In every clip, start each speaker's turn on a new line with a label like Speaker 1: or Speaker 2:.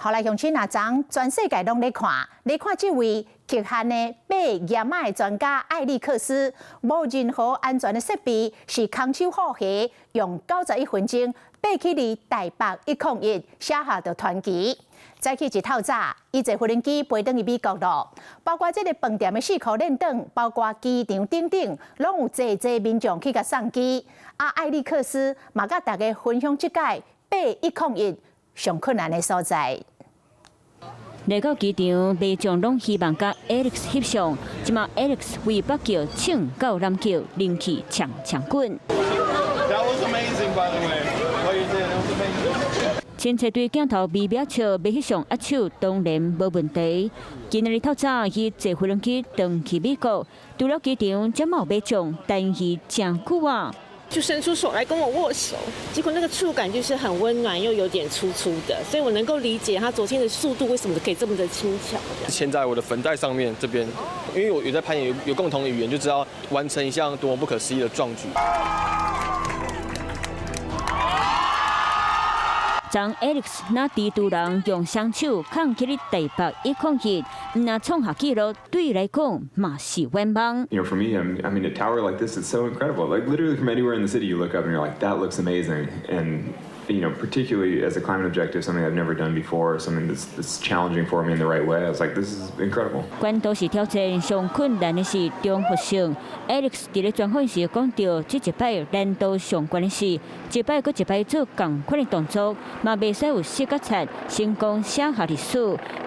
Speaker 1: 好來，鄉親啊，昨全世界攏咧看，咧看這位極限的爬岩仔的專家艾利克斯，無任何安全的設備，是空手虎鞋，用91分鐘爬起佇台北101，寫下著傳奇。早起一透早，伊坐無人機飛轉去美國咯，包括這个飯店的四箍連轉，包括機場等等，攏有濟濟民眾去共送機。啊，艾利克斯嘛佮大家分享這擺爬101上困難的所在。
Speaker 2: 來到機場，民眾攏希望佮 Alex 翕相。這馬 Alex 為北極衝到南極，人氣強強滾。
Speaker 3: That was amazing, by the way. What you did, it was amazing.
Speaker 2: 親切對鏡頭微微笑，欲翕相握手當然無問題。今仔日透早，伊坐飛機轉去美國，除了機場，這馬有民眾等伊誠久啊。
Speaker 4: 就伸出手來跟我握手，結果那個觸感就是很溫暖又有點粗粗的，所以我能夠理解他昨天的速度為什麼可以這麼的輕巧。
Speaker 5: 牽在我的粉袋上面這邊，因為我有在攀岩，有共同的語言，就知道完成一項多麼不可思議的壯舉。
Speaker 2: 昨 Alex 若蜘蛛人用雙手扛起台北101，毋但創下紀錄，對伊來講嘛是願望。
Speaker 6: For me, I mean, a tower like this is so incredible. Like, literally from anywhere in the city, you look up and you're like, "That looks amazing." And particularly as a climbing objective, something I've never done before, something that's challenging for me in the right way. I was like, "This is incredible."
Speaker 2: 懸度是挑戰上困難的是重複性。Alex 佇咧專訪時講著，這一擺難度上懸的是，一擺閣一擺做仝款的動作，嘛袂使有失甲錯，成功寫下歷史。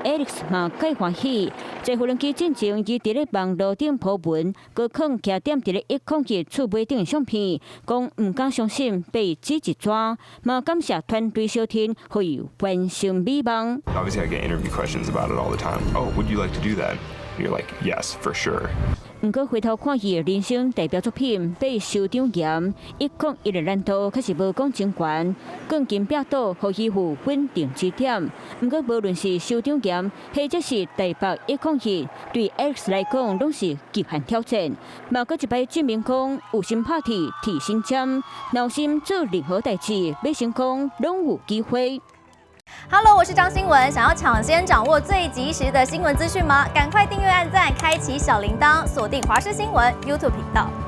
Speaker 2: Alex 嘛蓋歡喜，坐無人機進前，伊佇咧網路頂鋪文，閣囥徛踮佇咧101厝尾頂的相片，講毋敢相信被指一逝，嘛感謝團隊相挺，予伊完成美夢。
Speaker 6: Obviously, I get interview questions about it all the time. "Oh, would you like to do that?" You're like, "Yes, for sure."
Speaker 2: 毋過回頭看伊的人生代表作品，爬修長岩101的難度確實無講真懸，鋼筋壁倒予伊有穩定支點。毋過無論是修長岩，或者是台北101，對 Alex 來講攏是極限挑戰。嘛，閣一擺證明講有心拍鐵，鐵心尖，若有心做任何代誌，欲成功攏有機會。
Speaker 7: Hello，我是張新文。想要搶先掌握最及時的新聞資訊嗎？趕快訂閱、按讚、開啟小鈴鐺，鎖定華視新聞 YouTube 頻道。